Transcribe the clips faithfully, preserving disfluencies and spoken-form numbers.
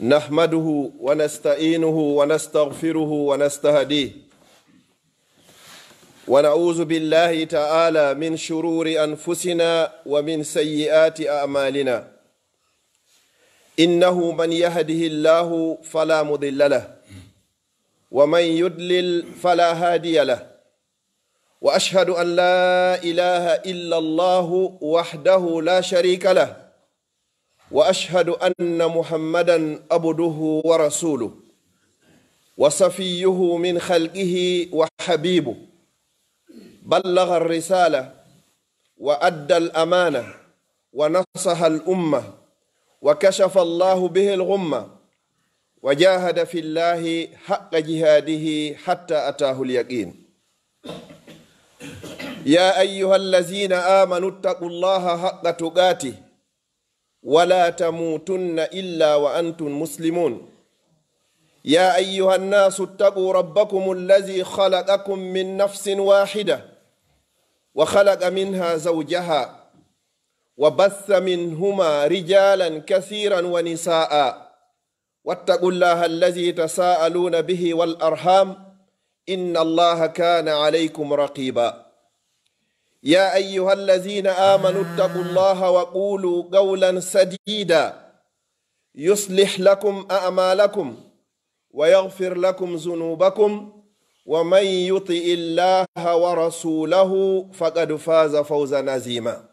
نحمده ونستعينه ونستغفره ونستهديه، ونعوذ بالله تعالى من شرور أنفسنا ومن سيئات أعمالنا. إنه من يهده الله فلا مضل له، ومن يضلل فلا هادي له. وأشهد أن لا إله إلا الله وحده لا شريك له، وأشهد أن محمدا عبده ورسوله، وصفيه من خلقه وحبيبه، بلغ الرسالة وأدى الأمانة ونصح الأمة، وكشف الله به الغمة، وجاهد في الله حق جهاده حتى أتاه اليقين. يا أيها الذين آمنوا اتقوا الله حق تقاته ولا تموتن إلا وأنتم مسلمون. يا أيها الناس اتقوا ربكم الذي خلقكم من نفس واحدة وخلق منها زوجها وبث منهما رجالا كثيرا ونساء، واتقوا الله الذي تساءلون به والأرحام، إن الله كان عليكم رقيبا. يا أيها الذين آمنوا اتقوا الله وقولوا قولا سديدا، يصلح لكم أعمالكم ويغفر لكم ذنوبكم، ومن يطع الله ورسوله فقد فاز فوزا عظيما.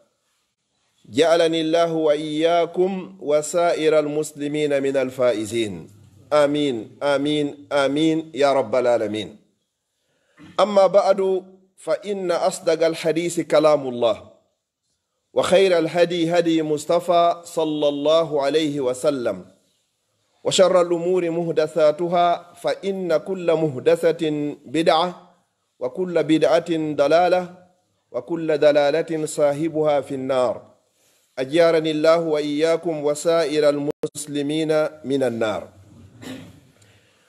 جعلني الله وإياكم وسائر المسلمين من الفائزين. آمين، آمين، آمين يا رب العالمين. أما بعد، فإن أصدق الحديث كلام الله، وخير الهدي هدي مصطفى صلى الله عليه وسلم، وشر الأمور محدثاتها، فإن كل محدثة بدعة، وكل بدعة ضلالة، وكل ضلالة صاحبها في النار. أجارني الله وإياكم وسائر المسلمين من النار.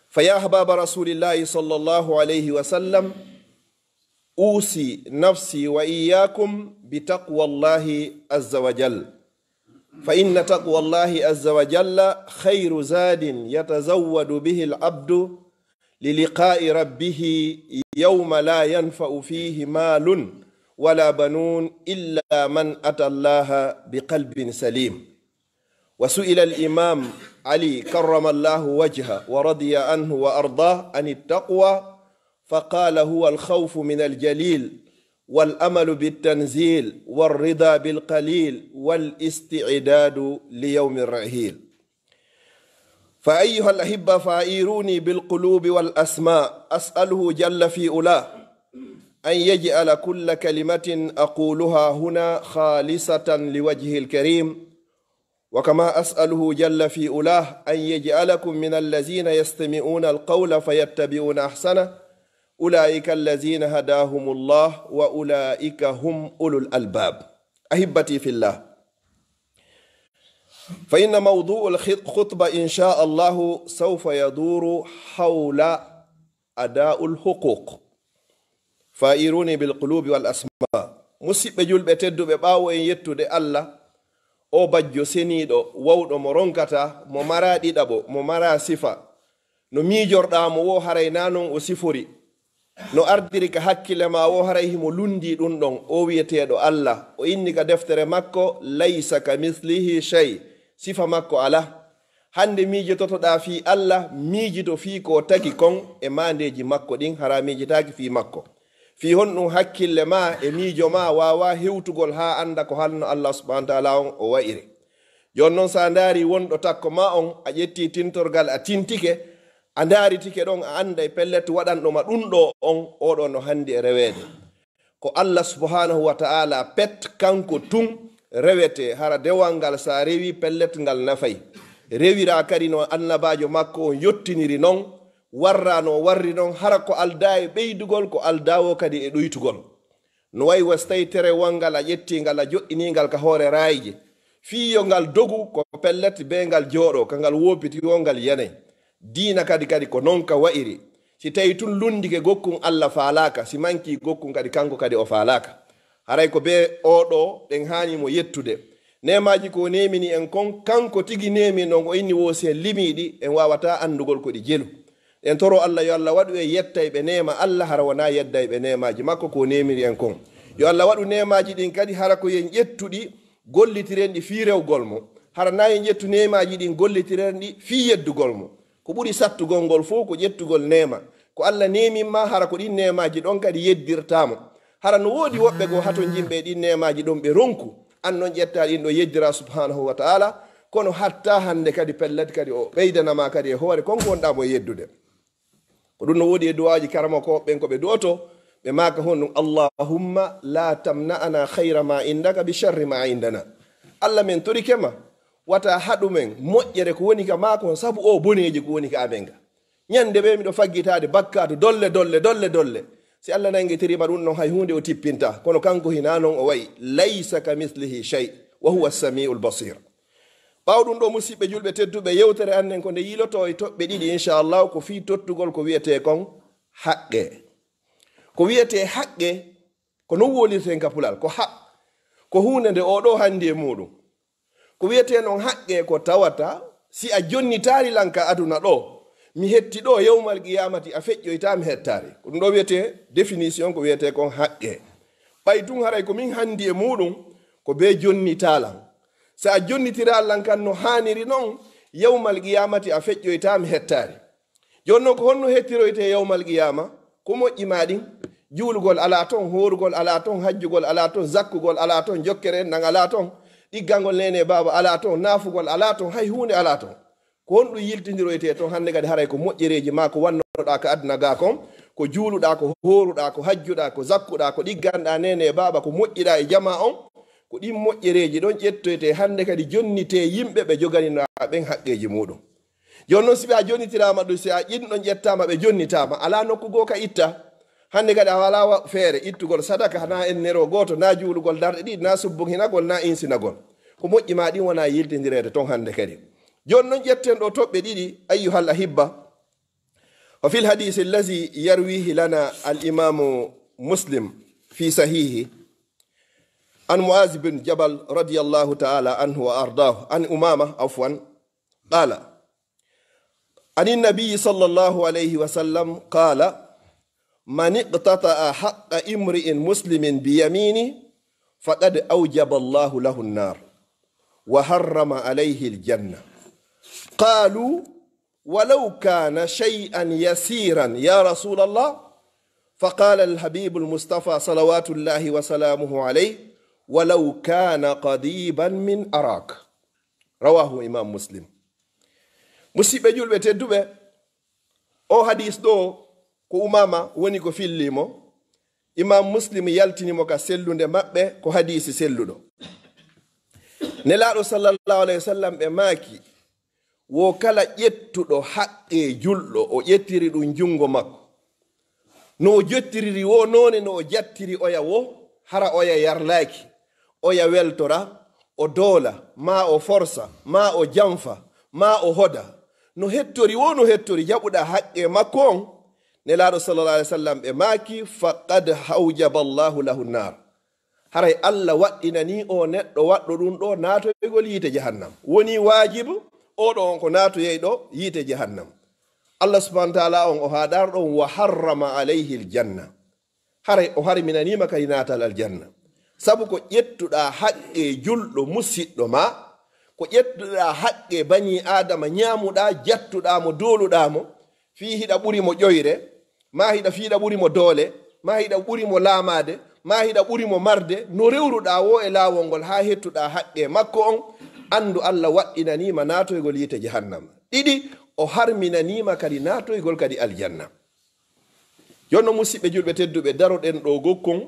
فيا أحباب رسول الله صلى الله عليه وسلم، أوصي نفسي وإياكم بتقوى الله عز وجل، فإن تقوى الله عز وجل خير زاد يتزود به العبد للقاء ربه يوم لا ينفع فيه مال ولا بنون إلا من أتى الله بقلب سليم. وسئل الإمام علي كرم الله وجهه ورضي عنه وأرضاه عن التقوى، فقال: هو الخوف من الجليل، والأمل بالتنزيل، والرضا بالقليل، والاستعداد ليوم الرحيل. فأيها الأحبة، فأعيروني بالقلوب والأسماع، أسأله جل في علاه أن يجعل كل كلمة أقولها هنا خالصة لوجهه الكريم، وكما أسأله جل في علاه أن يجعلكم من الذين يستمعون القول فيتبعون أحسنه، أولئك الذين هداهم الله وأولئك هم أولو الألباب. أحبتي في الله، فإن موضوع الخطبة إن شاء الله سوف يدور حول أداء الحقوق. فأعيروني بالقلوب والأسماع. Musidɓe julɓe tedduɓe, ɓaawo en yettude Allah, o bajjo seniiɗo, wawɗo mo ronkataa, mo maraa ɗiɗaɓo, mo maraa sifa. No miijorɗaa mo wo, haray naa non o sifori. No ardiri ka hakkille maa wo, haray himo lunndii ɗun ɗon. O wi'eteeɗo Allah, o inni ka deftere makko, "Laysa kamithlihi shay." Sifa makko alaa. Hannde miijototoɗaa fii Allah, miijito fii ko o tagi kon e maandeeji makko ɗin, hara miijitaaki fii makko. Fii honɗun hakkille maa e miijo maa waawaa hewtugol haa annda ko halno Allah subhanahu wa ta'ala on o wa'iri? Jooni non, si a ndaari wonɗo takko maa on, a ƴettii tintorgal a tintike, a ndaaritike ɗon, a annday pellet waɗanɗo ma ɗun ɗoo on, oo ɗoo no hanndi e reweede. Ko Allah subhanahu wa ta'ala pet, kanko tun rewetee. Hara dewal ngal, si a rewii, pellet ngal nafay. Rewiraa kadi no annabaajo makko on yottiniri non, warraa no warri non, hara ko aldaa e ɓeydugol, ko aldaa wo kadi e ɗoytugol. No wayi wa si tawii terewal ngal a ƴettii ngal, a joɗɗinii ngal ka hoore raayije, fii yo ngal dogu, ko pellet bee ngal jooɗoo, ka ngal woopiti wo ngal yanay. Diina kadi, kadi ko non ka wa'iri. Si tawii tun lunndike gokkun Allah faalaaka, si mankii gokkun kadi, kanko kadi o faalaaka. Haray ko bee oo ɗoo ɗen haani mo yettude. Neemaaji ko o neemini en kon, kanko tigi neemi non, o inni wo si en limii ɗi, en waawataa anndugol ko ɗi jelu. En toro Allah yo Allah waɗu en yettayɓe neema Allah, hara wonaa yeddayɓe neemaaji makko ko o neemini en kon. Yo Allah waɗu neemaaji ɗin kadi hara ko en ƴettu ɗi, gollitiren ɗi fii rewgol mo. Hara na en ƴettu neemaaji ɗin, gollitiren ɗi fii yeddugol mo. Ko ɓuri sattugol ngol fof ko ƴettugol neema. Ko Allah neemin ma, hara ko ɗin neemaaji ɗon kadi yeddirtaa mo. Hara no woodi woɓɓe goo hatonjinɓe e ɗin neemaaji ɗon, ɓe ronku. An non ƴettaa ɗin ɗo yeddiraa subhanahu wa ta'ala, kono hatta hannde kadi pellet kadi o ɓeydana ma kadi e hoore kon ko wonɗaa mo e yeddude. Ko ɗum no woodi e du'aaji karamokooɓe ɓen ko ɓe du'oto, ɓe maaka honɗum, "Allahumma la tamna'ana khayra ma indaka bi sharri ma indana." Allah, men torike ma, wata haɗu men moƴƴere ko woni ka maa kon sabu o boneeji ko woni ka amen ga. Ñande ɓe miɗo faggitaade bakkaatu dolle, dolle, dolle, dolle. Si Allah nangitiriima ɗum ɗon, hay huunde o tippinta. Kono kanko hinaa non o wa'i. "Laysa ka mislihi shay, wa huwa samiul basir." Ɓaawo ɗum ɗo, musiɓɓe julɓe tedduɓe, yewtere annen ko nde yiilotoo e toɓɓe ɗiɗi, inchallah, ko fii tottugol ko wiyetee kon haqqe. Ko wiyetee haqqe, ko non wolirten ka pulal, ko haq, ko huunde nde oɗo handi e muɗum. Ko wiyetee non haqqe ko tawata, si a jonnitaali lan ka aduna ɗo, mi hetti ɗo, yawmal qiyamati a feƴƴoytaa mi hettaali. Ko ɗum ɗo wiyetee définition ko wiyetee kon haqqe. Ɓay tun haray ko min handi e muɗum, ko bee jonnitalan. Si a jonnitiraali lan kan no haaniri non, yawmal qiyamati a feƴƴoytaa mi hettaali. Jooni non, ko honno hettiroytee yawmal qiyaama? Ko moƴƴi maa ɗin, juulugol alaa ton, hoorugol alaa ton, hajjugol alaa ton, zakkugol alaa ton, jokkere enɗan alaa ton, ɗiggangol neene e baaba alaa ton, naafugol alaa ton, hay huunde alaa ton. Ko honɗum yiltindiroytee ton hannde kadi? Haray ko moƴƴereeji maa ko wannoɗaa ka aduna gaa kon, ko juuluɗaa, ko hooruɗaa, ko hajjuɗaa, ko zakkuɗaa, ko ɗigganɗaa neene e baaba, ko moƴƴiɗaa e jamaa on, ko ɗin moƴƴereeji ɗon ƴettoytee hannde kadi jonnitee yimɓe ɓe joganinaa ɓen haqqeeji muɗum. Jooni non, si ɓe a jonnitiraama ɗum, si a ɗin ɗon ƴettaama, ɓe jonnitaama, alaa nokku goo ka itta. Hannde kadi a walaa wa-, feere ittugol sadaka, na en nero gooto, na juulugol darɗe ɗiɗi, na subbuhinagol, na insinagol. Ko moƴƴi maa ɗin wonaa yiltindireede ton hannde kadi. Jooni non, ƴetten ɗo toɓɓe ɗiɗi, ayyuhal ahibba. Wa fil hadisi allazi yarwihi lana al imamu Muslim fi sahihi, an Muaz bin Jabal radiyallahu ta'ala anhu wa ardahu, an Umama, afwan, qala, عن النبي صلى الله عليه وسلم قال: من اقتطع حق امرئ مسلم بيمينه فقد أوجب الله له النار وحرم عليه الجنة. قالوا: ولو كان شيئا يسيرا يا رسول الله؟ فقال الحبيب المصطفى صلوات الله وسلامه عليه: ولو كان قضيبا من أراك. رواه إمام مسلم. Musiɓɓe julɓe tedduɓe, o hadis ɗo ko Umama woni ko filli mo. Imam Muslim yaltini mo ka sellunde maɓɓe, ko hadisi selluɗo. Nelaaɗo sallallahu alayhi wa sallam ɓe maaki, wo kala ƴettuɗo haqqe julɗo, o ƴettiri ɗum junngo makko. No o jottiriri wo, noone no o jattiri oya wo, hara oya yarlaaki, oya weltora, o doola, maa o forsa, maa o janfa, maa o hoda. No hettori wo, no hettori jaɓuɗaa haqqe makko on, Nelaaɗo sallallahu alayhi wa sallam ɓe maaki, faqad awjaba Allahu lahu nnar. Haray Allah waɗɗinanii o neɗɗo waɗɗo ɗum ɗo naatoygol yiite jahannam. Wonii waajibu, oɗo on ko naatoyayɗo yiite jahannam. Allah subhanahu wa ta'ala on o haaɗaarɗo on, wa harrama alayhi aljanna. Haray o harminaniima kadi naatal aljanna. Sabu ko ƴettuɗaa haqqe julɗo musiɗɗo ma, ko ƴettuɗaa haqqe banii Aadama, ñaamuɗaa, jattuɗaa mo, dooluɗaa mo, fii hiɗa ɓuri mo ƴoyre, maa hiɗa, fii hiɗa ɓuri mo doole, maa hiɗa ɓuri mo laamaade, maa hiɗa ɓuri mo marde, no rewruɗaa wo e laawol ngol haa hettuɗaa haqqe makko on, anndu Allah waɗɗinaniima naatoygol yiite jahannama. Ɗiɗi, o harminaniima kadi naatoygol kadi aljanna. Jooni non, musiɓɓe julɓe tedduɓe, daroɗen ɗo gokkon,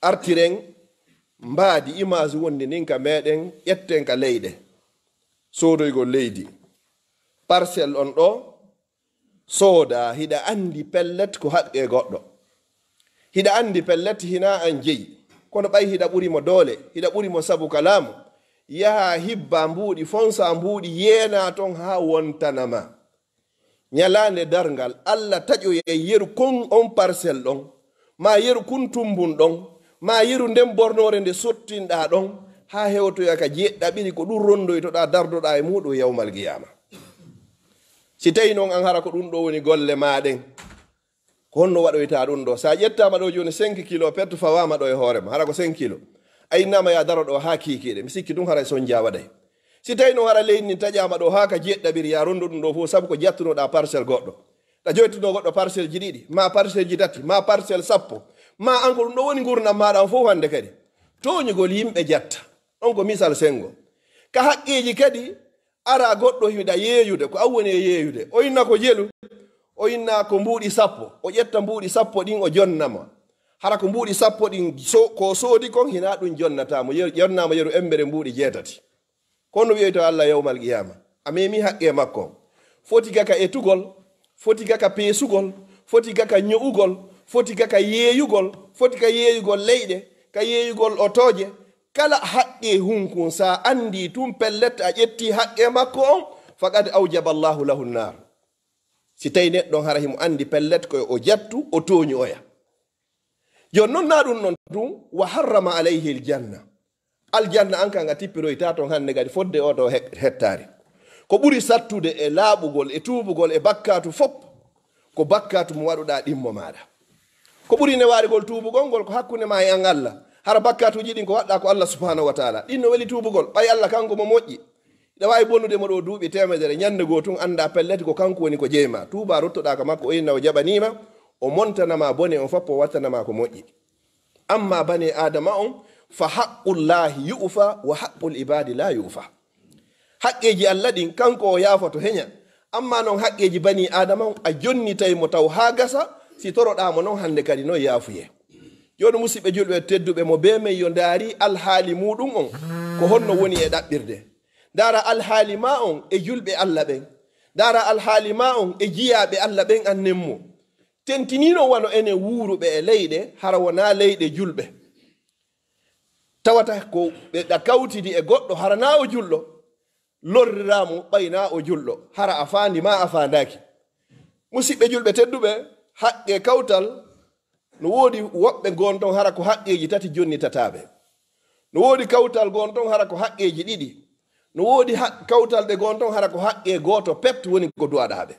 artiren mbaadi image wonde ndin ka meɗen, ƴetten ka leyɗe. Soodoygol leydi. Parcelle on ɗo, sooda, hiɗa anndi pellet ko haqqe goɗɗo. Hiɗa anndi pellet hinaa an jeyi. Kono ɓay hiɗa ɓuri mo doole, hiɗa ɓuri mo sabu ka laamu. Yaha hibba mbuuɗi, fonsa mbuuɗi, yeena ton haa wontana ma. Ñalaande darngal, Allah taƴoyay yeru kon on parcelle ɗon, maa yeru kun tumbun ɗon, maa yeru nden bornoore nde sottinɗaa ɗon, haa hewtoya ka jeeɗaɓiri, ko ɗum rondoytoɗaa, dardoɗaa e muuɗum yawmal qiyaama. Si tawi noon an hara ko ɗum ɗo woni golle maa ɗen, ko honno waɗoytaa ɗum ɗo? So a ƴettaama ɗo jooni cinq kilo perte fawaama ɗo e hoore ma, hara ko cinq kilo. A innaama yaa daro ɗo haa kiikiiɗe. Mi sikki ɗum hara e sonja waɗay. Si tawi noon hara leydi ndin taƴaama ɗo haa ka jeeɗaɓiri, yaa rondo ɗum ɗo fof, sabu ko jattunoɗaa parcelle goɗɗo. Ɗa joytuno goɗɗo parcelle ji ɗiɗi, maa parcelle ji tati, maa parcelle sappo. Maa an ko ɗum ɗo woni ngurndan maaɗa on fof hannde kadi. Tooñugol yimɓe jatta. On ko misal senngo. Ka haqqeeji kadi, ara goɗɗo hiɗa yeeyude, ko an woni e yeeyude. O inna ko jelu, o inna ko mbuuɗi sappo. O ƴetta mbuuɗi sappo ɗin, o jonna ma. Hara ko mbuuɗi sappo ɗin so-, ko soodi kon, hinaa ɗum jonnataa mo. Yeru, jonnaama yeru embere mbuuɗi jeetati. Ko no wi'oyto Allah yawmal qiyaama? A meemi haqqe makko. Foti ga ka etugol, foti ga ka peesugol, foti ga ka ño'ugol, foti ga ka yeeyugol, foti ka yeeyugol leyɗe, ka yeeyugol otooje. Kala haqqe hunkun, sa anndi tun pellet a ƴetti haqqe makko on, faqad awjaba Allahu lahu nnar. Si tawi neɗɗo on hara himo anndi pellet ko o jattu, o tooñi oya. Jooni non na ɗum non tun, wa harrama alayhi aljanna. Aljanna an kan a tippiroyta ton hannde kadi fodde o to he-, hettaare. Ko ɓuri sattude e laaɓugol, e tuubugol, e bakkaatu fop, ko bakkaatu mo waɗuɗaa ɗimmo maaɗa. Ko ɓuri newaarigol tuubugol ngol ko hakkunde ma e an Allah. Hara bakkaatuuji ɗin ko waɗɗaa ko Allah subhanahu wa taala. Ɗin no weli tuubugol. Ɓay Allah kanko mo moƴƴi. Hiɗa waawi bonude mo ɗo duuɓi teemedere, ñannde goo tun anndaa pellet ko kanko woni ko jeyi ma. Tuubaa ruttoɗaa ka makko, o inna o jaɓanii ma, o montana ma bone on fop, o wattana ma ko moƴƴi. Amma bani Aadama on, fa haqqullahi yu'fa wa haqqul ibaadi la yu'fa. Haqqeeji Allah ɗin, kanko o yaafoto heña. Amma non haqqeeji bani Aadama on, a jonnitay mo taw haa gasa, si toroɗaa mo non hannde kadi non yaafuyee. Jooni musiɓɓe julɓe tedduɓe, mo bee men yo ndaari alhaali muuɗum on, ko honno woni e ɗaɓɓirde. Ndaara alhaali maa on e julɓe Allah ɓen. Ndaara alhaali maa on e jiyaaɓe Allah ɓen annen mo. Tentiniino wano enen wuuruɓe e leyɗe, hara wonaa leyɗe julɓe. Tawata ko ɓe ɗa kawtidi e goɗɗo, hara naa o julɗo, lorriraa mo ɓay naa o julɗo, hara a faandi maa a faandaaki. Musiɓɓe julɓe tedduɓe, haqqe kawtal, no woodi woɓɓe gon ton hara ko haqqeeji tati jonnitataa ɓe. No woodi kawtal gon ton hara ko haqqeeji ɗiɗi. No woodi haq-, kawtal ɗe gon ton hara ko haqqe gooto pet woni ko duwaɗaa ɓe.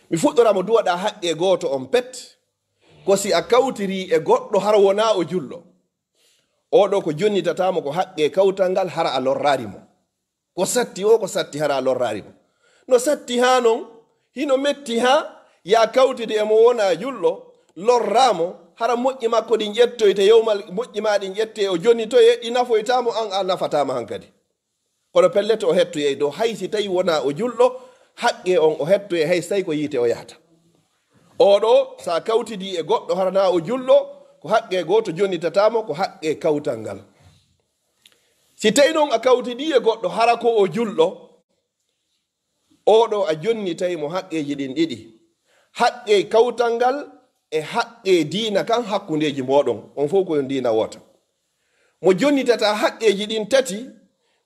Mi fuɗɗora mo duwaɗaa haqqe gooto on pet, ko si a kawtirii e goɗɗo hara wonaa o julɗo. Oo ɗoo ko jonnitataa mo ko haqqe kawtal ngal hara a lorraari mo. Ko satti o, ko satti hara a lorraari mo. No satti haa non, hino metti haa yaa kawtidi e mo wonaa julɗo, lorraa mo, hara moƴƴi makko ɗin ƴettoyte, yawmal moƴƴi maa ɗin ƴettee, o jonnitoyee, ɗi nafoytaa mo, an a nafataa ma hankadi. Kono pellet o hettoyay dow, hay si tawi wonaa o julɗo, haqqe on o hettoyay, hay si tawi ko yiite o yahata. Oo ɗoo, sa kawtidi e goɗɗo hara naa o julɗo, ko haqqe gooto jonnitataa mo, ko haqqe kawtal ngal. Si tawi non a kawtidi e goɗɗo hara ko o julɗo, oo ɗoo a jonnitay mo haqqeeji ɗin ɗiɗi. Haqqe kawtal ngal e haqqe diina kan hakkundeeji mooɗon. On fof ko on diina woota. Mo jonnitata haqqeeji ɗin tati,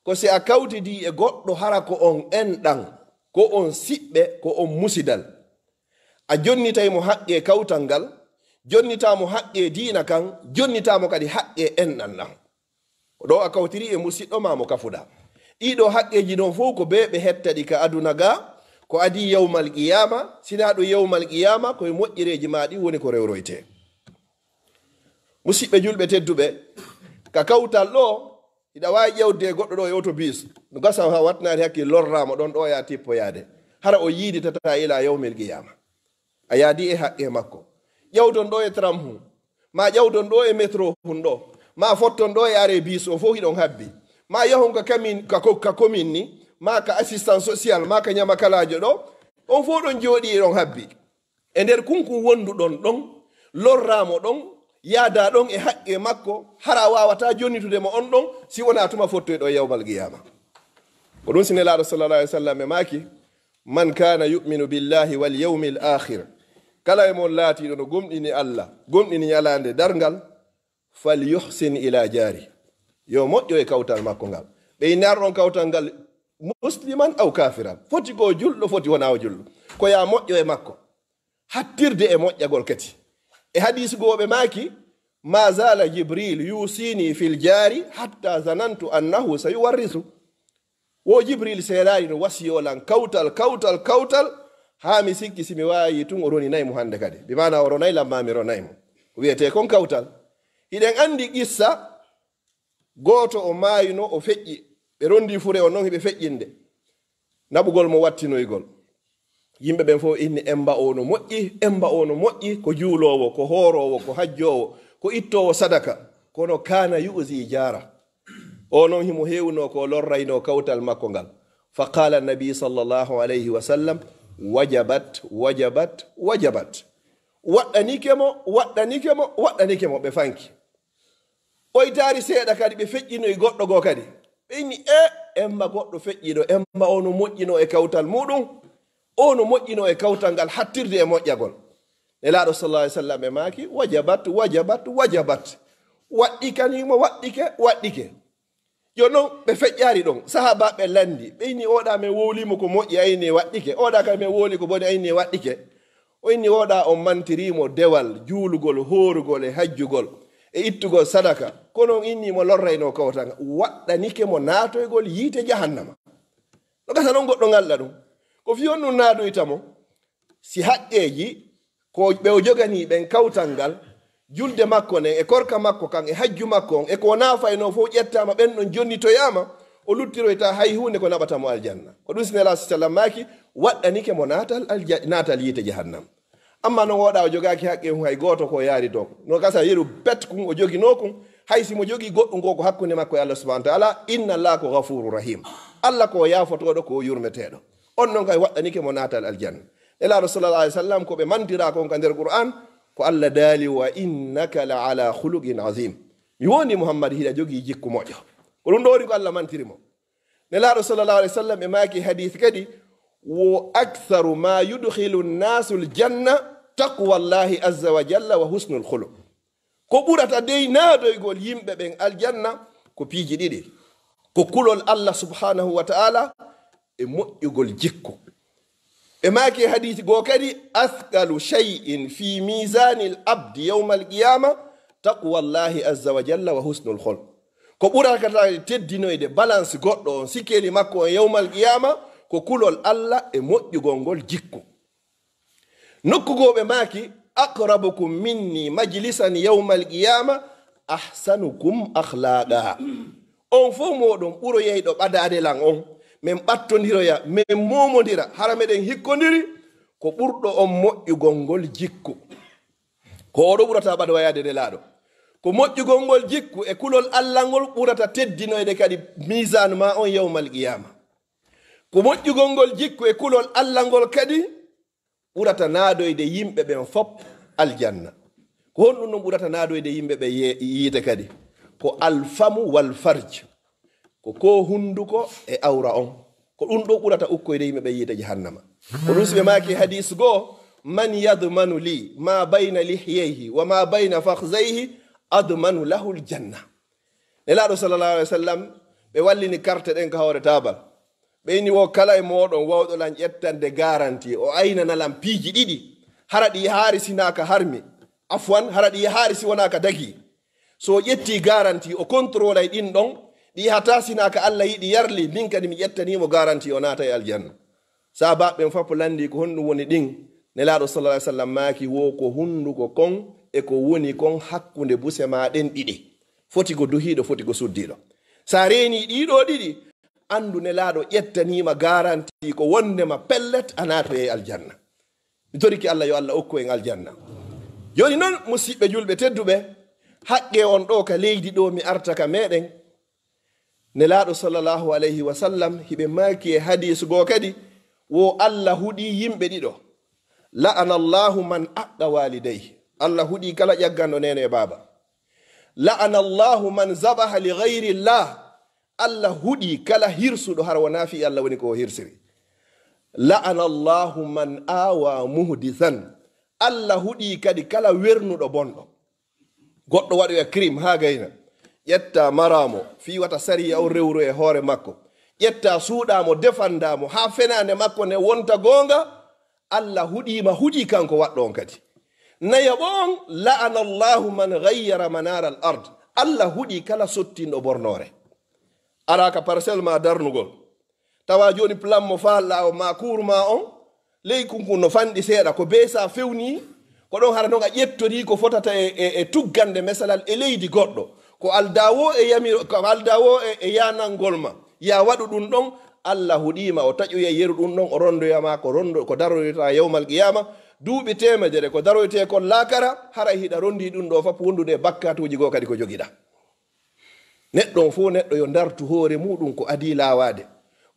ko si a kawtidi e goɗɗo hara ko on enɗan, ko on siɓɓe, ko on musidal. A jonnitay mo haqqe kawtal ngal, jonnitaa mo haqqe diina kan, jonnitaa mo kadi haqqe enɗan ɗan. Ko ɗoo a kawtiri e musiɗɗo maa mo kafuɗaa. Ɗii ɗoo haqqeeji ɗon fof ko bee ɓe hetta ɗi ka aduna ga, ko adii yawmal qiyaama, sinaa ɗum yawmal qiyaama, ko e moƴƴereeji maa ɗin woni ko rewroytee. Musiɓɓe julɓe tedduɓe, ka kawtal ɗoo, hiɗa waawi ƴewde goɗɗo ɗoo e otobis, no gasa haa wattanaade hakkil lorraa mo ɗon ɗoo yaa tippoyaade. Hara o yiiditataa ilaa yawmil qiyaama. A yaadi e haqqe makko. Ƴawton ɗoo e tram hun, maa ƴawton ɗoo e métro hun ɗoo, maa fotton ɗoo e arrêt bus o fof hiɗon habbi. Maa yahon ka kamin, ka ko, ka commune ni, maa ka assistance sociale, maa ka ñamakalaajo ɗoo, on fof ɗon jooɗii eɗon habbi. E nder kunkun wonduɗon ɗon, lorraa mo ɗon, yaadaa ɗon e haqqe makko, hara a waawataa jonnitude mo on ɗon, si wonaa tuma fottoyɗo e yawmal qiyaama. Ko ɗum si Nelaaɗo sallallahu alaihi wasallam e maaki, "Man kana yu'minu billahi wal yawmil akhir." Kala e mon laatiiɗo no gomɗini Allah, gomɗini ñalaande darngal, "Fal yuhsin ila jaari." Yo moƴƴo e kawtal makko ngal. Ɓe inni ar ɗon kawtal ngal musliman aw kafiran. Foti ko julɗo, foti wonaa o julɗo. Ko yaa moƴƴo e makko. Hattirde e moƴƴagol kadi. E hadiis goo ɓe maaki, ما زال جبريل يوصيني في الجار حتى ظننت أنه سيورث. Wo Jibril seeraali no wasiyoo lan kawtal, kawtal, kawtal, haa mi sikki si mi waayi tun o ronay mo hannde kadi. Bi maana o ronay lan maa mi ronay mo. Ko wiyetee kon kawtal. Hiɗen anndi qissa, gooto o maayino, o feƴƴi. Ɓe ronndii fure on non hiɓe feƴƴinde. Naɓugol mo wattinoygol. Yimɓe ɓen fof inni, "Emba o no moƴƴi, Emba o no moƴƴi, ko juuloowo, ko hooroowo, ko hajjoowo, ko ittoowo sadaka. Kono كان يؤذي جاره." O non himo heewno ko lorraynoo kawtal makko ngal. فقال النبي صلى الله عليه وسلم: "وجبت، وجبت، وجبت." Waɗɗanike mo, waɗɗanike mo, waɗɗanike mo, ɓe fanki. Ɓoytaari seeɗa kadi, ɓe feƴƴinoyi goɗɗo goo kadi. Ɓe inni, "E, Emba goɗɗo feƴƴiɗo, Emba o no moƴƴinoo e kawtal muuɗum, o no moƴƴinoo e kawtal ngal hattirde e moƴƴagol." Nelaaɗo sallallahu alaihi wasallam ɓe maaki, "Wajabat, wajabat, wajabat." Waɗɗikanii mo, waɗɗike, waɗɗike. Yo non ɓe feƴƴaari ɗon. Sahaabaaɓe lanndi, ɓe inni, "Oɗa men wowlii mo ko moƴƴi, ayni waɗɗike. Oɗa kadi men wowli ko boni, ayni waɗɗike." O inni, "Oɗa on mantirii mo dewal, juulugol, hoorugol e hajjugol e ittugol sadaka. Kono on inni mo lorraynoo kawtal ngal." Waɗɗanike mo naatoygol yiite jahannama. No gasa non goɗɗo ngalɗa ɗum. Ko fii honɗum naadoyta mo? Si haqqeeji ko ɓe o joganii ɓen kawtal ngal, julde makko nden, e korka makko kan, e hajju makko on, e ko o naafaynoo fof ƴettaama, ɓen ɗon jonnitoyaama, o luttiroyta hay huunde ko naɓata mo aljanna. Ko ɗum si Nelaaɗo sallam maaki, waɗɗanike mo naatal alja-, naatal yiite jahannam. Amma non oɗa o jogaaki haqqe hun hay gooto ko yaari toon. No gasa yeru bet kun o joginoo kun, hay si mo jogii goɗɗum ko ko hakkunde makko e Allah subhanahu wa ta'ala, inna Allah ko ghafurur rahim. Allah ko yaafotooɗo, ko yurmeteeɗo. On non kay waɗɗanike mo naatal aljanna. Nelaaɗo sallallahu alaihi wasallam ko ɓe mantira kon ka nder Qur'an, ko Allah daali, "Wa innaka la ala khuluqin azim." Mi wondi Muhammad hiɗa jogii jikku moƴƴo. Ko ɗum ɗo woni ko Allah mantiri mo. Nelaaɗo sallallahu alaihi wasallam ɓe maaki hadith kadi, "Wa aktharu ma yudkhilu an-nasu al-janna taqwallahi azza wa jalla wa husnul khuluq." Ko ɓurata dey naadoygol yimɓe ɓen aljanna ko piiji ɗiɗi. Ko kulol Allah subhanahu wa ta'ala e moƴƴugol jikku. E maaki e hadiisi goo kadi, "Athqalu shay'in fi mizanil abdi yawmal qiyama taqwallahi azza wa jalla wa husnul khulq." Ko ɓurata teddinoyde balance goɗɗo on, sikkeeli makko on yawmal qiyama, ko kulol Allah e moƴƴugol ngol jikku. Nokku goo ɓe maaki, "Aqrabukum minni majlisan yawmal qiyama ahsanukum akhlaqa." On fof mooɗon ɓuroyayɗo ɓadaade lan on, men ɓattondiroya, men momondira, hara meɗen hikkondiri, ko ɓurɗo on moƴƴugol ngol jikku. Ko oɗo ɓurata ɓadoyaade Nelaaɗo. Ko moƴƴugol ngol jikku e kulol Allah ngol ɓurata teddinoyde kadi miisaanu ma on yawmal qiyama. Ko moƴƴugol ngol jikku e kulol Allah ngol kadi ɓurata naadoyde yimɓe ɓen fop aljanna. Ko honɗum ɗum ɓurata naadoyde yimɓe ɓe ye-, yiite kadi? Ko alfamu wal farj. Ko ko hunduko e awra on. Ko ɗum ɗo ɓurata ukkoyde yimɓe ɓe yiite jahannama. Ko ɗum si ɓe maaki e hadis goo, "Man yadmanu li ma bayna lihyayhi wa ma bayna fakhzayhi admanu lahul janna." Nelaaɗo sallallahu alaihi wasallam, ɓe wallini karte ɗen ka hoore taabal. Ɓe inni, "Wo kala e mooɗon wawɗo lan ƴettande garanti, o aynana lan piiji ɗiɗi. Hara ɗi yahaari sinaa ka harmi. Afwan, hara ɗi yahaari si wonaa ka dagi. So o ƴetti garanti, o kontrolay ɗin ɗon, ɗi yahata sinaa ka Allah yiɗi yarli, min kadi mi ƴettanii mo garanti, o naata e aljanna." Sahaabaaɓe ɓen fof lanndii, "Ko honɗum woni ɗin?" Nelaaɗo sallallahu alaihi wasallam maaki, "Wo ko hunduko kon e ko woni kon hakkunde buse maa ɗen ɗiɗi. Foti ko duhiiɗo, foti ko suddiiɗo. Sa reenii ɗii ɗoo ɗiɗi, anndu Nelaaɗo ƴettaniima garanti ko wondema pellet a naatoyay aljanna." Mi torike Allah yo Allah okku en aljanna. Jooni non, musiɓɓe julɓe tedduɓe, haqqe on ɗo ka leydi ɗo mi arta ka meɗen. Nelaaɗo sallallahu alayhi wa sallam hiɓe maaki e hadiis goo kadi, wo Allah huɗi yimɓe ɗiɗo. "La'ana Allahu man aqqa walidayhi." Allah huɗi kala ƴagganɗo neene e baaba. "La'ana Allahu man zabaha li ghayri Allah." Allah huɗi kala hirsuɗo hara wonaa fii Allah woni ko o hirsiri. "La'ana Allahu man awa muhdisan." Allah huɗi kadi kala wernuɗo bonɗo. Goɗɗo waɗoya crime haa gayna. Ƴetta maraamo, fii wata sariya o rewru e hoore makko. Ƴetta suuɗaamo, defandaamo, haa fenaande makko nde wonta goonga. Allah huɗiima, huɗi kanko waɗɗo on kadi. Nayaɓo on, la'ana Allahu man ghayyara manara al ard. Allah huɗi kala sottinɗo bornoore. Ara ka parcelle ma darnugol. Tawa joni plan mo faalɗa o ma kuur ma on, ley kunkun no fanɗi seeɗa, ko be sa fewni, ko ɗon hara non a ƴettori ko fotata e, e, e tuggande mesalal e leydi goɗɗo. Ko alda wo e yamiro, ko alda wo e, e yanangol ma. Ya waɗu ɗum ɗon, Allah huɗima, o taƴoya yeru ɗum ɗon, o rondoya ma ko rondo, ko daroyta yawmal qiyama, duuɓi temedere, ko daroyte kon lakara, haray hiɗa rondi ɗum ɗo fap wondude e bakkatuji goo kadi ko jogiɗa. Neɗɗo on fof neɗɗo yo dartu hoore muɗum ko adii laawaade.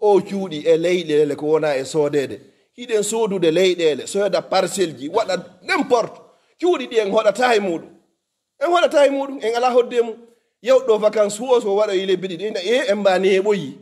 O cuuɗi e leyɗeele ko wona e soodeede. Hiɗen soodude leyɗeele, soyda parcelle ji, waɗa n'importe. Cuuɗi ɗi en hoɗata e muɗum. En hoɗata e muɗum, en alaa hoɗde e mum. Yawɗo vacances fof o so waɗa e lebbi ɗiɗi, ina e en mba neeɓoyi.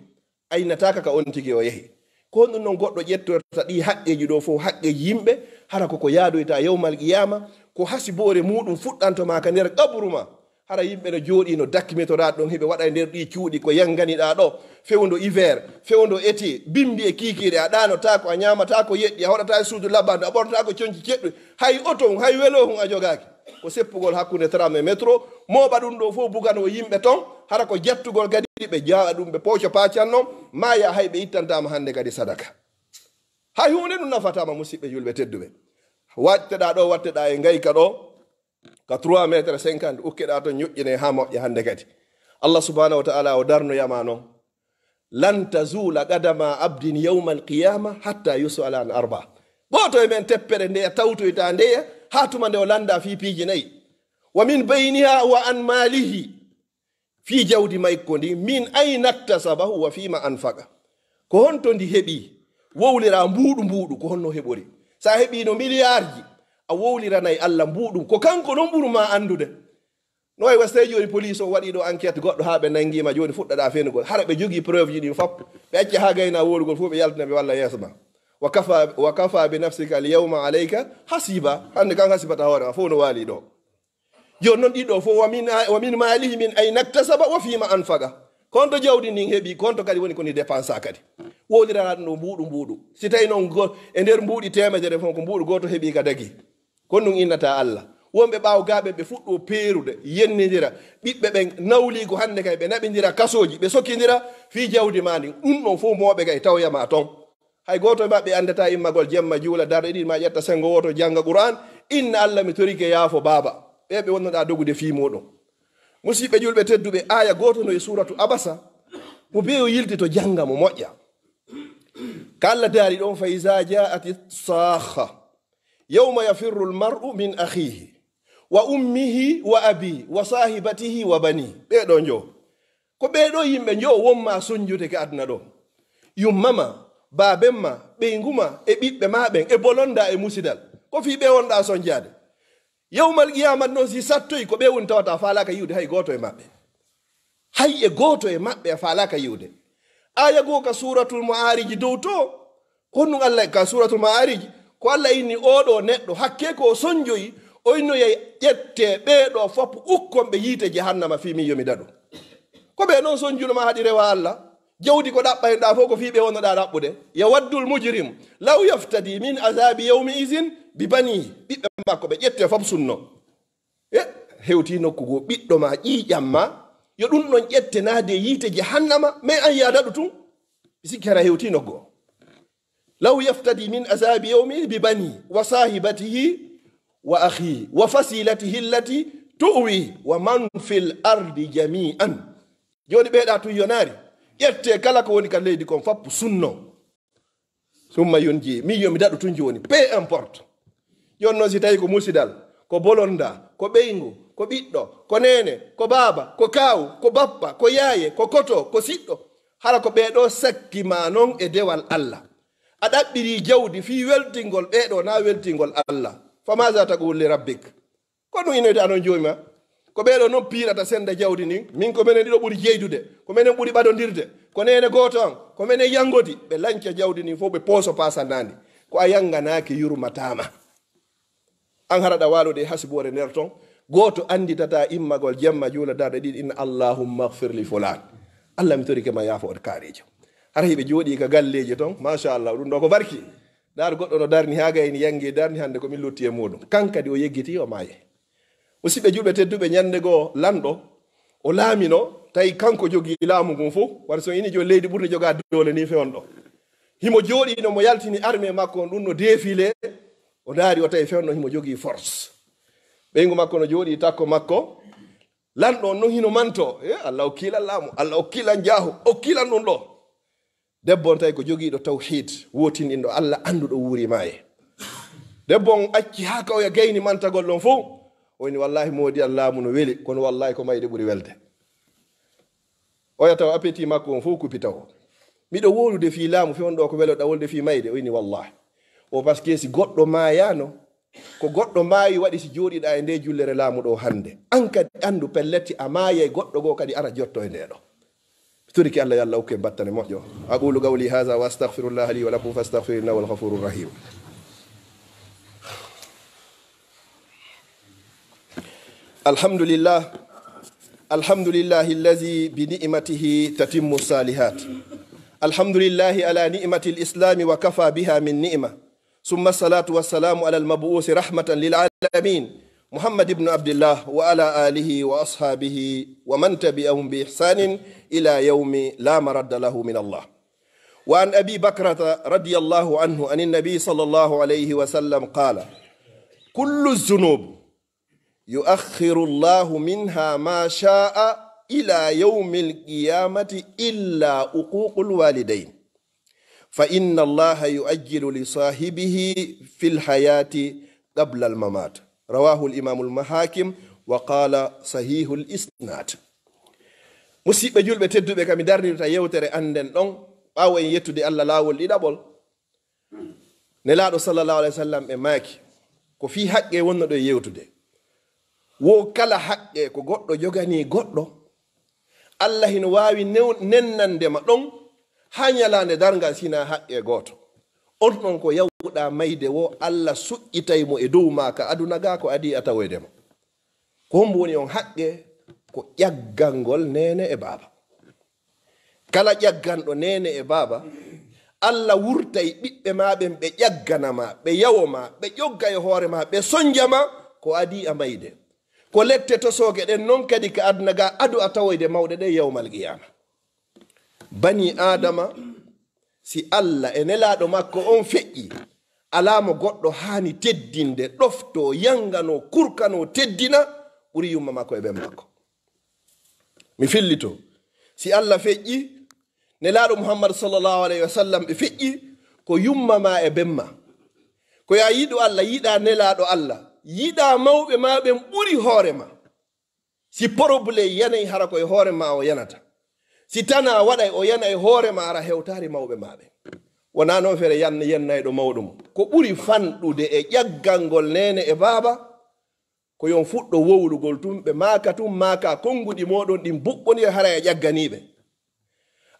Aynataaka ka on tigi o yehi. Ko honɗum non goɗɗo ƴettorta ɗi haqqeeji ɗo fof, haqqeeji yimɓe, hara koko yaadoyta yawmal qiyama, ko hasiboore muɗum fuɗɗanto ma ka nder qaburu ma. Hara yimɓe no jooɗi no dakmitora ɗon, hiɓe waɗa e nder ɗi cuuɗi ko yanganiɗa ɗo, fewndo hiver, fewndo été, bimbi e kiikiiɗe, a ɗaanotako, a ñamatako yeɗɗi, a hoɗata e suudu labandu, a ɓornotako conci ceɗɗu, hay oto hun, hay welo hun a jogaaki. Ko seppugol hakkunde tram e metro, mooɓa ɗum ɗo fof bugano yimɓe ton, hara ko jattugol kadi ɓe jaaɓa ɗum ɓe pooco pacanno, maya hay ɓe ittantama hande kadi sadaka. Hay hunde ɗum nafatama, musiɓɓe julɓe tedduɓe. Watteɗa ɗo, watteɗa e ngayka ɗo, ka trois mètres cinquante, ukkeɗa ton ñoƴƴine ha moƴƴa hande kadi. Allah subhanahu wa ta'ala o darnoyama non. Lan tazula qadama abdin yawmal qiyama hatta yus'ala an arba. Gooto e men teppere ndeya tawtoyta ndeya ha tuma nde o landa fii piiji nayi. Wa min bayniha wa an malihi. Fii jawdi makko ndi, min ayna iktasabahu wa fima anfaqa. Ko honto ndi heɓi? Wowlira mbuuɗu mbuuɗu, ko honno heɓori? Sa heɓino miliyarji, a wowliranay Allah mbuuɗum. Ko kanko non ɓuru ma andude. No way wasay joni police o waɗi ɗo enquête goɗɗo ha ɓe nangima, joni fuɗɗaɗa fenugol. Hara ɓe jogi preuve ji ɗin fop. Ɓe acca ha gayna wolugol fof ɓe yaltina ɓe walla yeeso ma. Wa kafa, wa kafa bi nafsika al yawma alayka hasiba. Hande kan hasibata hoore ma fof no wali ɗo. Joni non ɗiɗo fof, wa min, wa min malihi min ayna iktasaba wa fima anfaqa. Ko honto jawdi ndin heɓi, ko honto kadi woni ko ndi dépensa kadi. Wowlirana ɗum ɗo mbuuɗu mbuuɗu. Si tawi non go-, e nder mbuuɗi temedere fof ko mbuuɗu gooto heɓi ka dagi. Ko ɗum innata Allah. Wonɓe ɓaawo gaaɓe ɓe fuɗɗo peerude, yennindira. Ɓiɓɓe ɓen nawli ko hande kay ɓe naɓindira kasooji, ɓe sokkindira fii jawdi ma ndin. Ɗum ɗon fof mooɓe kay tawoya ma ton. Hay gooto e maɓɓe anndata immagol jemma juula darɗe ɗiɗi ma ƴetta senngo wooto jannga Qur'an, inna Allah mi torike yaafo baaba. Ɓe ɓe wonnoɗa dogude fii muɗum. Musiɓɓe julɓe tedduɓe, aaya gooto no e suuratu Abasa, mo bee o yilti to jannga mo moƴƴa. Ka Allah daali ɗon, fa iza jaati saakha. Yawma yafirru al-mar'u min akhihi wa ummihi wa abihi wa sahibatihi wa banihi. Ɓee ɗo njo. Ko ɓee ɗo yimɓe njo wonma sonjude ka aduna ɗo. Yumma ma, baaben ma, ɓeyngu ma, e ɓiɓɓe ma ɓen, e bolonda e musidal. Ko fii ɓe wonɗa sonjaade. Yawmal qiyaamat non si sattoyi ko ɓe woni tawata faalaaka yi'ude hay gooto e maɓɓe. Hay e gooto e maɓɓe a faalaaka yi'ude. Aaya goo ka Suuratul Ma'aarij dow to, ko honɗum Allah ka Suuratul Ma'aarij, ko Allah inni oɗo neɗɗo, hakke ko o sonjoyi, o innoyay ƴette ɓee ɗo fop ukkon ɓe yiite jahannama fii min yo mi daɗu. Ko ɓe non sonjuno ma haɗi rewa Allah, jawdi ko ɗaɓɓayɗa fof ko fii ɓe wonnoɗa ɗaɓɓude. Yawaddul mujrim law yaftadi min azabi yawmi izin bi bani, ɓiɓɓe makko ɓe ƴette fop sunno. E hewti nokku goo, ɓiɗɗo ma, ƴiiƴam ma, yo ɗum ɗon ƴettenaade yiite jahannama, mais an yaa daɗu tun. Mi sikki hara hewti nokku goo. Law yaftadi min azabi yawmi bi bani wa sahibatihi wa akhi wa fasilatihi allati tuwi wa man fil ardi jami'an. Joni ɓeeɗa tun yonaari. Ƴette kala ko woni ka leydi kon fappu sunno. Summa yunji, min yo mi daɗu tun jooni, peu importe. Jooni noon si tawi ko musidal, ko bolonda, ko ɓeyngu, ko ɓiɗɗo, ko neene, ko baaba, ko kaawu, ko bappa, ko yaaye, ko koto, ko siɗɗo, hara ko ɓee ɗo sakki ma noon e dewal Allah. A ɗaɓɓirii jawdi fii weltingol ɓee ɗo naa weltingol Allah. Fa maza taqul li rabbik? Ko ɗum inoyta non joomi ma. Ko ɓee ɗoo non piirata sennda jawdi ndin. Min ko menen ɗiɗo ɓuri jeydude. Ko menen ɓuri ɓadondirde. Ko neene gooto an. Ko menen yanngodi. Ɓe lanca jawdi ndin fof ɓe pooso paasannaandi. Ko a yannganaaki yurmataa ma. An hara ɗa waalude e hasiboore nder ton. Gooto annditataa immagol jemma juula darɗe ɗiɗi inna Allahumma ghfir li fulaan. Allah mi torike ma yaafo on kaarijo. Hara hiɓe jooɗii ka galleeji ton. Machallah ɗum ɗoo ko barki. Ndaar goɗɗo no darni haa gayni yanngi darni hannde ko min lutti e muuɗum. Kan kadi o yeggitii o maayi. Musidɓe julɓe tedduɓe, ñannde goo lanɗo o laamino, tawi kanko jogii laamu ngun fof, wata so ini jooni leydi ɓurdi jogaa doole ni fewndo. Himo jooɗii no mo yaltini armée makko on, ɗum no défilé, o ndaari o tawi fewndo himo jogii force. Ɓeyngu makko no jooɗii takko makko, lanɗo on non hino manto, e Allah okkilan laamu, Allah okkilan jaahu, okkilan ɗum ɗo. Debbo on tawi ko jogiiɗo tawhiid, wootinɗinɗo Allah, annduɗo wuuri maaye. Debbo on acci haa ka oya gayni mantagol ɗon fof. O woni, "Wallaahi, moodi an laamu no weli, kono wallaahi ko mayde ɓuri welde." Oya taw appétit makko on fof kupi taw. "Miɗo wowlude fii laamu, fii on ɗo ko welo ɗawolde fii mayde?" O woni, "Wallaahi." O, parce que si goɗɗo maayaano, ko goɗɗo maayi waɗi si jooɗiɗaa e nde jullere laamu ɗo hannde. An kadi anndu pellet a maayay, goɗɗo goo kadi ara jotto e nde ɗo. Mi torike Allah, yo Allah okku en battane moƴƴo. أقول قولي هذا وأستغفر الله لي ولكم فاستغفروه إنه هو الغفور الرحيم. الحمد لله. الحمد لله الذي بنعمته تتم الصالحات. الحمد لله على نعمة الإسلام وكفى بها من نعمة. ثم الصلاة والسلام على المبعوث رحمة للعالمين محمد بن عبد الله وعلى آله وأصحابه ومن تبعهم بإحسان إلى يوم لا مرد له من الله. وعن أبي بكرة رضي الله عنه عن النبي صلى الله عليه وسلم قال: كل الذنوب يؤخر الله منها ما شاء إلى يوم القيامة إلا عقوق الوالدين، فإن الله يعجل لصاحبه في الحياة قبل الممات. رواه الإمام الحاكم وقال صحيح الإسناد. Musidɓe julɓe tedduɓe, ka mi darnirta yewtere an nden ɗon, ɓaawo en yettude Allah laawol ɗiɗaɓol. Nelaaɗo sallallahu alaihi wasallam ɓe maaki, ko fii haqqe wonno ɗo yewtude. Wo kala haqqe ko goɗɗo joganii goɗɗo, Allah hino waawi new-, nennande ma ɗon haa ñalaande darngal, sinaa haqqe gooto. On ɗon ko yawɗaa mayde wo, Allah suƴƴitay mo e dow maa ka aduna gaa ko adii a tawoyde mo. Ko hombo woni on haqqe? Ko ƴaggangol neene e baaba. Kala ƴagganɗo neene e baaba, Allah wurtay ɓiɓɓe maa ɓen, ɓe ƴaggana ma, ɓe yawo ma, ɓe ƴogga e hoore ma, ɓe sonja ma, ko adii a mayde. Ko lette tosooge ɗen non kadi ka aduna ga, ado a tawoyde mawɗe ɗen yawmal qiyaama. Bani Aadama, si Allah e Nelaaɗo makko on feƴƴi, alaa mo goɗɗo haani teddinde, ɗoftoo, yanganoo, kurkanoo, teddina, ɓuri yumma makko e ben makko. Mi fillito. Si Allah feƴƴi, Nelaaɗo Muhammad sallallahu alayhi wa sallam ɓe feƴƴi, ko yumma ma e ben ma. Ko ya yiɗu Allah, yiɗa Nelaaɗo Allah, yiɗa mawɓe ma ɓen ɓuri hoore ma. Si poroble yanay, hara ko e hoore ma o yanata. Si tana waɗay, o yana e hoore ma, hara hewtaali mawɓe ma ɓen. Wonaa non feere yan-, yennayɗo mawɗo mum. Ko ɓuri fanɗude e ƴaggangol neene e baaba, ko yon fuɗɗo wowlugol tun, ɓe maaka tun, maaka konnguɗi mooɗon ɗin buɓɓondira, haray a ƴagganiiɓe.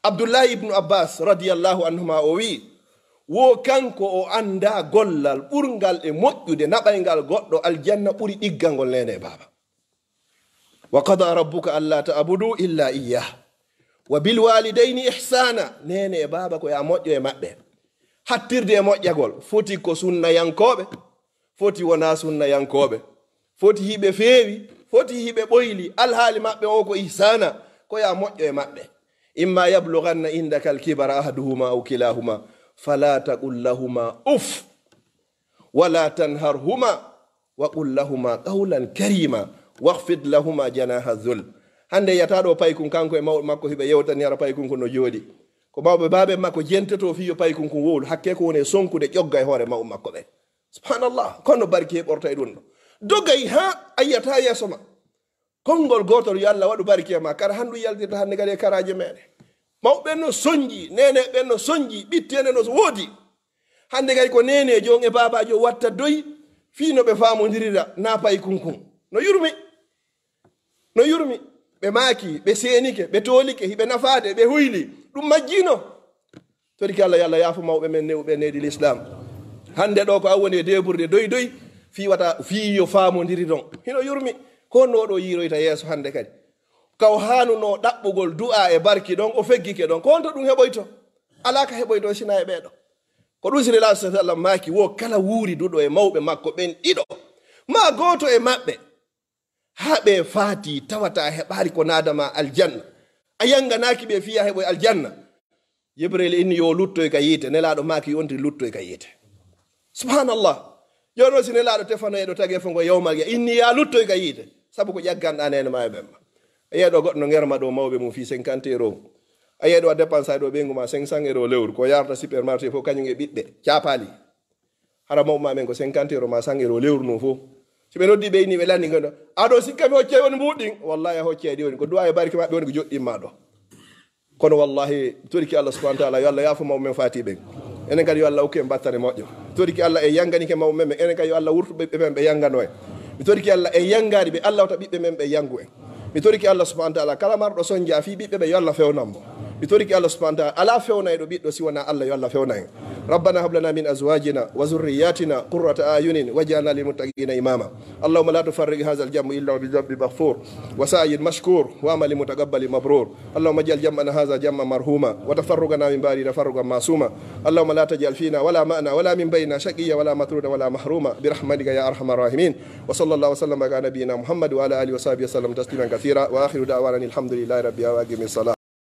Abdullahi ibnu Abbas radiyallahu anhuma o wi'i, wo kanko o anndaa gollal ɓurngal e moƴƴude naɓayngal goɗɗo aljanna ɓuri ɗiggangol neene e baaba. Wa qada rabbuka alla ta'budu illa iyyah. Wa bil walidayni ihsana. Neene e baaba ko ya moƴƴo e maɓɓe. Hattirde e moƴƴagol foti ko sunnayankooɓe, foti wonaa sunnayankooɓe, foti hiɓe feewi, foti hiɓe ɓoyli, alhaali maɓɓe o ko ihsana, ko ya moƴƴo e maɓɓe. Imma yablughanna indaka alkibara ahaduhuma aw kilahuma, fala taqul lahuma uff, wala tanharhuma, wa qul lahuma qawlan karima, wakhfid lahuma janaha dhul. Hannde yiyata ɗo paykun kanko e mawɗo makko hiɓe yewtani, hara paykun kun no jooɗi. Ko mawɓe baaben makko jentoto fii yo paykun kun wowlu, hakkee ko woni e sonkude ƴogga e hoore mawɓe makko ɓen. Subhanallah, kono barki heɓorta e ɗum ɗo. Dogay haa a yiyata yeeso ma. Konngol gootol, yo Allah waɗu barki e ma. Kara hanndu yaltirta hannde kadi e karaaje meɗen. Mawɓe ɓen no sonji, neene ɓen no sonji, ɓitte ne no woodi. Hannde kadi ko neeneejo on e baabaajo watta doy, fii no ɓe faamondirira, na paykun kun. No yurmi. No yurmi. Ɓe maaki, ɓe seenike, ɓe toolike, hiɓe nafaade, ɓe hoyli. Ɗum majjiino. Toriki Allah, yo Allah yaafo mawɓe men newɓe nehdi l'islam. Hannde ɗo ko an woni e deeburɗe doy doy, fii wata, fii yo faamondiri ɗon. Hino yurmi. Ko honno oɗo yiiroyta yeeso hannde kadi? Ka o haanunoo ɗaɓɓugol du'a e barki ɗon, o feggike ɗon. Ko honto ɗum heɓoyto? Alaa ka heɓoyto sina e ɓee ɗo. Ko ɗum si Nelaaɗo sallallahu alaihi wasallam maaki, wo kala wuuri duɗo e mawɓe makko ɓen ɗiɗo, maa gooto e maɓɓe, haa ɓe faati, tawata heɓaali ko naada ma aljanna, a yanganaaki ɓe fii a heɓoy aljanna. Jibril inni yo luttoy ka yiite, Nelaaɗo maaki yo on tigi luttoy ka yiite. Subhanallah. Jooni o si Nelaaɗo tefanoy e ɗo tageefo ngo yawmal qiyamah, inni ya luttoy ka yiite, sabu ko ƴagganɗaa neene ma e ɓen ma. A yi'ay ɗo goɗɗo no ngerma ɗo mawɓe mum fii cinquante euros. A yi'ay ɗo a dépense ɗo ɓeyngu ma cinq cents euros lewru, ko yarata supermarché fof kañum e ɓiɓɓe, caapaali. Hara mawɓe ma ɓen ko cinquante euros ma cent euros lewru non fof. Si ɓe noddi ɓe inni ɓe lanni ngono, a ɗo sikka mi hoccay woni mbuuɗi ɗin? Wallahi a hoccay ɗi woni. Ko du'a e barke maɓɓe woni ko joɗɗin ma ɗo. Kono wallahi, mi toriki Allah subhanahu wa ta'ala, yo Allah yaafo mawɓe men faati ɓen. Enen kadi yo Allah okku en battane moƴƴo. Mi toriki Allah e yanganike mawɓe men, enen kadi yo Allah wurtu ɓe, ɓe men ɓe yangano en. Mi toriki Allah e yangari ɓe, Allah wata ɓiɓɓe men ɓe yangu en. Mi toriki Allah subhanahu wa ta'ala, kala marɗo sonja fii ɓiɓɓe ɓe, yo Allah fewnan mo. Mi toriki Allah subhanahu wa ta'ala, alaa fewnayɗo ɓiɗɗo si wonaa Allah, yo Allah fewnan en. ربنا هب لنا من أزواجنا وذرياتنا قرة أعين واجعلنا للمتقين إماما. اللهم لا تفرق هذا الجمع إلا بذنب مغفور وسعي مشكور وعمل متقبل مبرور. اللهم اجعل جمعنا هذا جمعا مرحوما وتفرقنا من بعده تفرقا معصوما. اللهم لا تجعل فينا ولا معنا ولا من بيننا شقيا ولا مطرودا ولا محروما برحمتك يا أرحم الراحمين. وصلى الله وسلم على نبينا محمد وعلى آله وصحبه وسلم تسليما كثيرا. وآخر دعوانا أن الحمد لله رب العالمين. وأقم الصلاة.